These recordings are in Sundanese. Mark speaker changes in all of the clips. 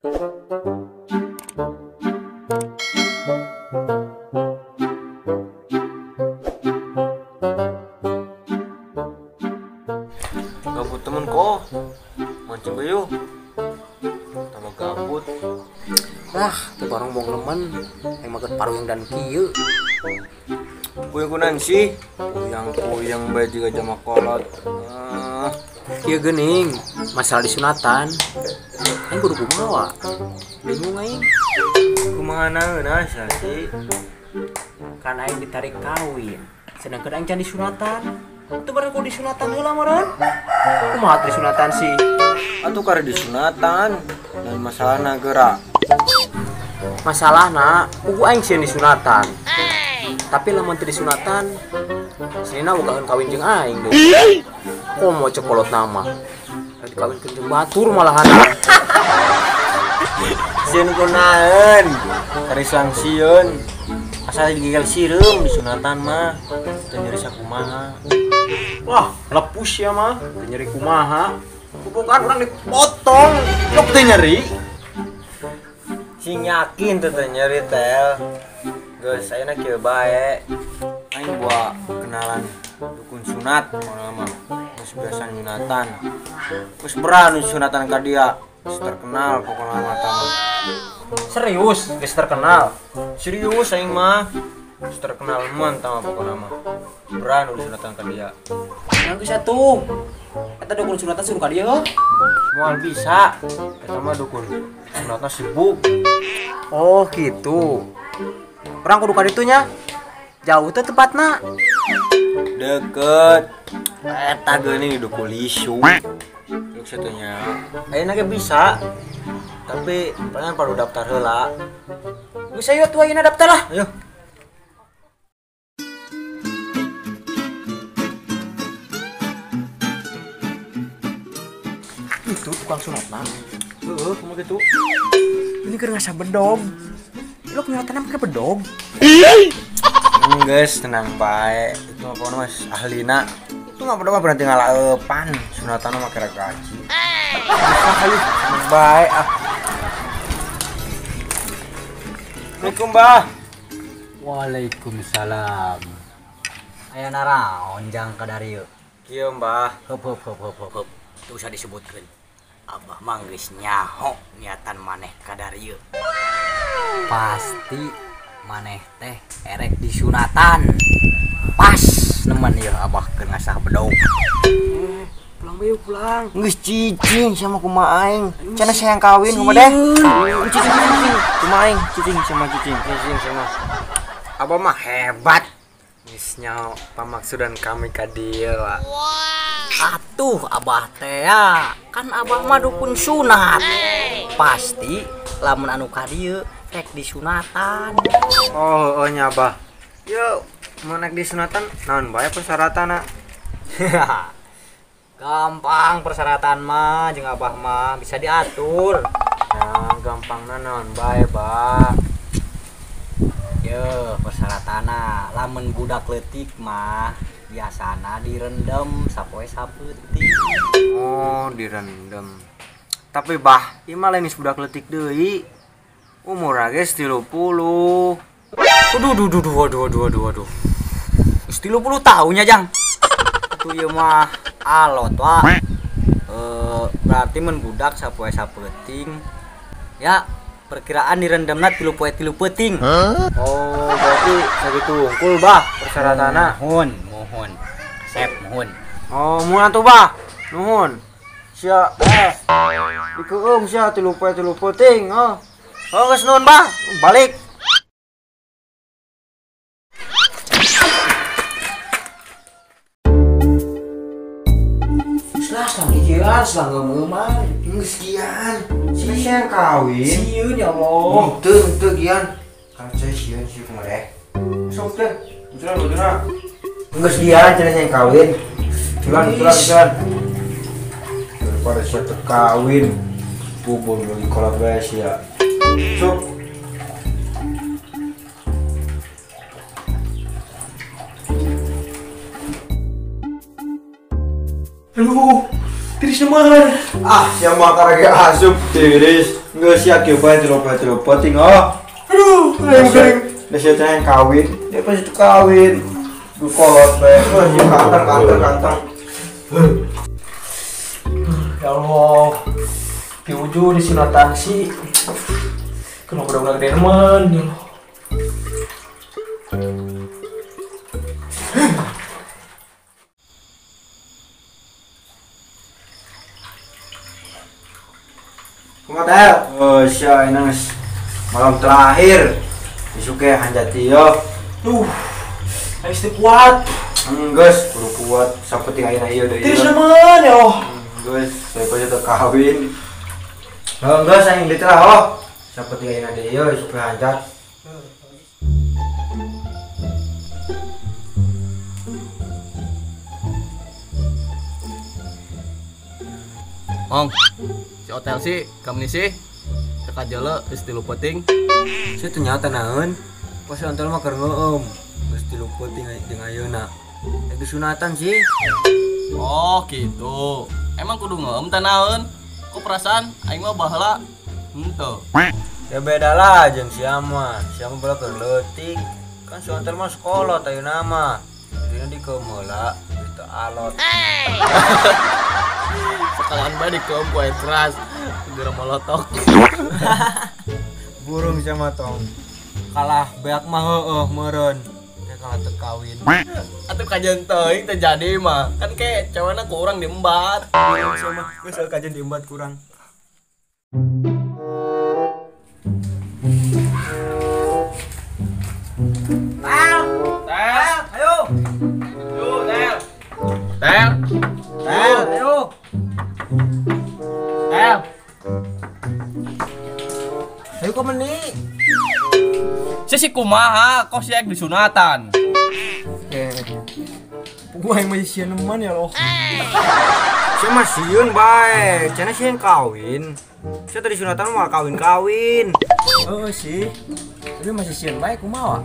Speaker 1: Gabut temen kok, mancing yuk. Tambah gabut.
Speaker 2: Lah, tuh barang bong lemen, yang makan paru yang dan kieu.
Speaker 1: Kuyang sih, kuyang bae juga jama kolot.
Speaker 2: Kieu geuning, masalah disunatan. Aing kudu kumaha? Bingung aing.
Speaker 1: Kumaha naeuna sih?
Speaker 2: Kan aing ditarik kawin, sedangkan aing can disunatan. Itu baru kudu disunatan heula meureun. Kumaha disunatan sih?
Speaker 1: Atuh kare disunatan dan masalahna geura.
Speaker 2: Masalahna kuku aing sieun disunatan. Tapi lamun teu disunatan, senina bogaeun kawin jeung aing deui. Komo cek kolot nama. Rek dikawinkeun jeung batur malahan.
Speaker 1: Sieun kunaon? Kari sangsieun. Asal digigel sireum disunatan mah. Teu nyeri sakumaha.
Speaker 2: Wah, lepus ya mah, teu nyeri kumaha. Bukan orang dipotong, sok teu nyeri.
Speaker 1: Sing yakin teu nyeri tel. Geus ayeuna kieu bae. Aing buat kenalan dukun sunat pokona mah. Geus biasa nyunatan. Geus berani sunatan ka dia. Geus terkenal pokona mah tah.
Speaker 2: Serius, geus terkenal.
Speaker 1: Serius aing mah. Geus terkenal man tah pokona mah. Berani sunatan ka dia.
Speaker 2: Nah geus atuh. Eta dukun sunatan suruh ka dia heuh.
Speaker 1: Moal bisa. Eta mah dukun sunatna sibuk.
Speaker 2: Oh, gitu. Orang kudu ka ditu nya. Jauh teh tempatna.
Speaker 1: Deket. Eta geuning di dukun lisu. Luk satunya. Ayeuna ge bisa. Tapi pengen perlu daftar heula.
Speaker 2: Geus ayo atuh ayeuna daftar lah.
Speaker 1: Ayo.
Speaker 2: Itu tukang sunatna.
Speaker 1: Heeh, kumaha kitu?
Speaker 2: Ini keur ngasah bedog. Lo penyunatan pakai bedog?
Speaker 1: Geus tenang bae. Itu apa mas ahlina. Itu nggak perlu berarti ngalaepan sunatan mah kira gaji. Ayo tenang bae ah. Assalamualaikum, Bah.
Speaker 3: Waalaikumsalam. Aya naraon jang ka darieu?
Speaker 1: Kieu, Mbah.
Speaker 3: Heup heup heup heup heup. Teu usah disebutkeun. Abah mah geus nyaho niatan maneh ka darieu. Pasti maneh teh erek disunatan. Pas nemen ieu abah keur ngasah bedog.
Speaker 2: Pulang bae pulang.
Speaker 1: Geus cicing sama kumaha aing. Cenah sayang kawin kumaha deh. Cicing cicing. Kumaha aing cicing sama cicing, cicing sama. Abah mah hebat. Geus nyaho pamaksudan kami ka dieu lah.
Speaker 3: Atuh abah teh ya. Kan abah mah dukun sunat. Pasti lamun anu ka dieu rek disunatan.
Speaker 1: Oh, oh nya abah. Yo, mau naik disunatan naon bae persyaratanna?
Speaker 3: Gampang persyaratan mah jeung abah mah bisa diatur.
Speaker 1: Nah, gampangna naon bae, Bah.
Speaker 3: Yo, persyaratanna lamun budak leutik mah biasana direndam sapoe sapeuting.
Speaker 1: Oh, direndam. Tapi bah, ieu mah lain budak leutik deui. Umur geus 30.
Speaker 3: Aduh duh duh duh aduh aduh aduh aduh. Geus 30 tahunnya, Jang. Atuh ieu mah alot wa. Berarti mun budak sapoe sapeuting. Ya, perkiraan direndamna 3 poe 3 peuting.
Speaker 1: Oh, berarti sakitu wungkul, Bah, persyaratanna.
Speaker 3: Nuhun, nuhun. Sep, nuhun.
Speaker 1: Oh, mun atuh, Bah. Nuhun. Sia dikeung sia 3 poe 3 peuting, oh. Oh, geus nuhun, Bah. Balik.
Speaker 2: Lah, selang kikian, selang ngeuman.
Speaker 1: Geus kian. Sia kawin.
Speaker 2: Sieun ya Allah.
Speaker 1: Teu teu kian. Kan saya sieun sih kumaha deh. Sok teh. Bujuran bujuran. Geus kian cenah yang kawin. Bujuran bujuran bujuran. Daripada sia teu kawin. Bubur lagi kolot bae sia. Sok.
Speaker 2: Aduh, tiris neman.
Speaker 1: Ah, sia mah karage asup tiris. Geus sia kieu bae tilu peuting oh. Aduh, aing geus teh yang kawin, dia pasti itu kawin. Duh kolot bae. Wah, ieu kantang.
Speaker 2: Ya Allah. Piuju disunatan sih. Kenapa udah gede nemen ya Allah.
Speaker 1: Kumaha teh? Oh, sia geus malam terakhir. Isuke hanjati yo.
Speaker 2: Duh. Aing teu kuat.
Speaker 1: Geus, kudu kuat sapeting ayeuna ieu deui.
Speaker 2: Tiris nemen ya Allah.
Speaker 1: Geus, saya pasti teu kawin. Heuh, geus aing deui lah oh. Sapeting ayeuna deui ieu isuke hanjat.
Speaker 4: Ong, si hotel sih, kamu sih, teka jele, geus 3 peuting.
Speaker 1: Sia teu nyaho naeun. Pas ontel mah keur ngeueum. Geus 3 peuting jeung ayeuna. Itu sunatan sih.
Speaker 4: Oh, gitu. Emang kudu ngeueum teh naeun? Kok perasaan aing mah baheula henteu.
Speaker 1: Ya beda lah jeung sia mah. Sia mah baheula keur leutik. Kan si ontel mah sekolah ayeuna mah. Dina dikeum heula, geus teu alot.
Speaker 4: Sekalian bae dikeum ku air keras, geura molotok.
Speaker 1: Burung sama tong. Kalah beak mah heueuh meureun. Teh kalah teu kawin.
Speaker 4: Atuh kajian teuing teu jadi mah. Kan ke cewena ku urang diembat.
Speaker 1: Burung sama geus kajian diembat kurang.
Speaker 4: Tel, tel, ayo. Yo, tel. Tel.
Speaker 1: Tel, ayo.
Speaker 4: Tel.
Speaker 1: Ayo kok meni.
Speaker 4: Si kumaha kok si ek disunatan.
Speaker 1: Gua yang masih sieun nemen ya loh. Sia mah sieun bae, cenah sieun kawin. Sia tadi sunatan mah kawin-kawin.
Speaker 2: Heeh sih. Tapi masih sieun bae kumaha?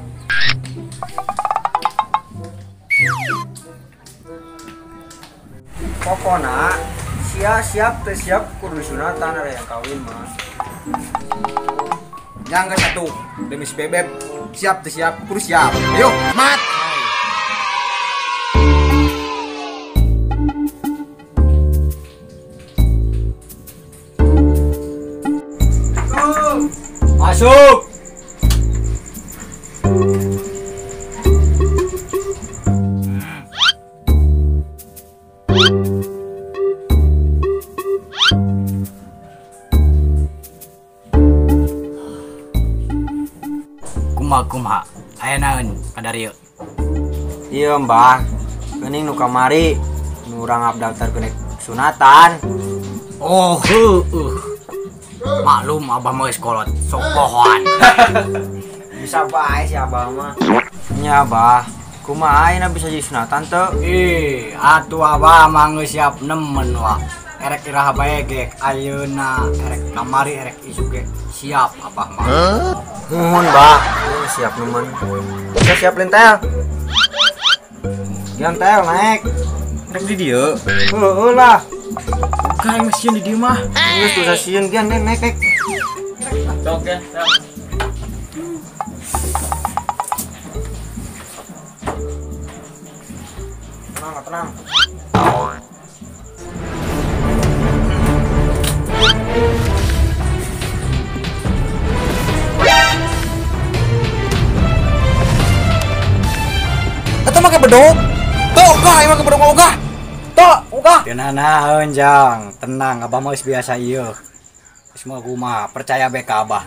Speaker 1: Pokona sia siap teu siap kudu sunatan ada yang kawin mah.
Speaker 2: Yang ke satu demi si bebek siap teu siap kudu siap. Ayo, mat.
Speaker 1: Masuk.
Speaker 3: Kumaha aya naeun kadarieu?
Speaker 1: Ieu Mbah, geuning nu kamari nu urang daftar keun sunatan.
Speaker 3: Oh, heueuh. Maklum abah mah geus kolot, sok pohoan.
Speaker 1: Bisa bae si abah mah. Nya Abah, kumaha ayeuna bisa jadi sunatan teu?
Speaker 3: Ih, atuh abah mah geus siap nemen wa. Erek iraha bae ge ayeuna, erek kamari erek isuk ge siap abah mah.
Speaker 1: Nuhun Bah, siap nemen. Bisa siap lentel. Gian tel naik. Rek di dieu. Heueuh lah.
Speaker 2: Kayak mesin di dieu mah.
Speaker 1: Geus tuh sieun gian deh naik naik.
Speaker 4: Sok ya, siap.
Speaker 1: Tenang, tenang.
Speaker 2: Eta make bedog. Tuh, ogah, emang ke bedog ogah. Tuh, ogah.
Speaker 3: Teu nanaon, Jang. Tenang, abah mah geus biasa ieu. Geus mah kumaha, percaya bae ka abah.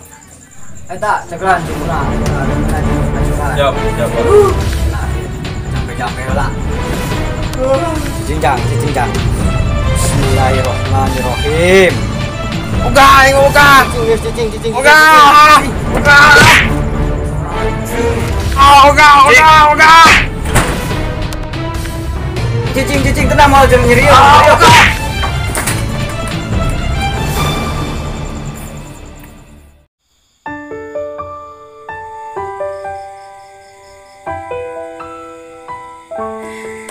Speaker 3: Eta cegeran cukuna.
Speaker 4: Siap, siap.
Speaker 3: Sampai-sampai heula. Cingjang, cingjang. Bismillahirrahmanirrahim.
Speaker 2: Ogah, aing ogah.
Speaker 1: Cicing, cicing,
Speaker 2: Ogah. Ogah. Ah, ogah, ogah, ogah.
Speaker 1: Cicing, cicing, tenang mau jam nyeri.
Speaker 2: Ah, ogah.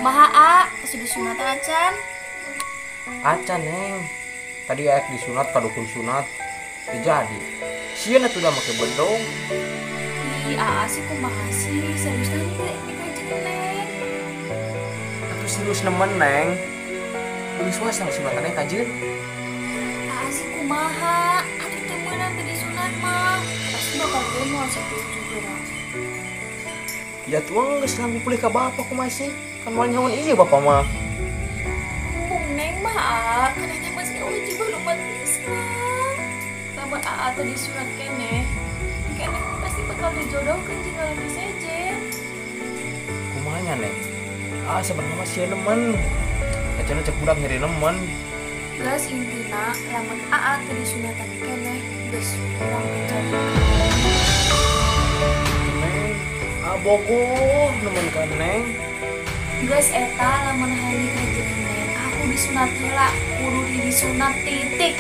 Speaker 5: Maha a, sudah sunat acan.
Speaker 2: Acan, Neng. Tadi aek disunat ka dukun sunat. Teu jadi. Sieun atuh da make bedong.
Speaker 5: Ih, Aa sih kumaha sih? Serius teh nikah jeung Neng.
Speaker 2: Atuh serius nemen, Neng. Geus wae sunatan kajeun.
Speaker 5: Aa sih kumaha? Atuh teu meunang teu disunat mah. Pasti bakal gue moal setuju geura.
Speaker 2: Ya tuang geus lampu pulih ka bapak kumaha sih? Kan moal nyahoan ieu bapak mah.
Speaker 5: Mumpung Neng mah, Aa, kan Neng masih wajib umat Islam. Lamun Aa teu disunat keneh, keneh pasti bakal dijodohkeun jeung lalaki sejen.
Speaker 2: Kumaha nya, Neng? Ah, sebenarnya mah sieun nemen. Ecena cek budak nyeri nemen.
Speaker 5: Geus intina lamun Aa teu disunatan keneh, geus urang kejar.
Speaker 2: Neng, abogoh nemen ka Neng.
Speaker 5: Geus eta lamun hayang nikah jeung Neng, aku disunat heula, kudu disunat titik.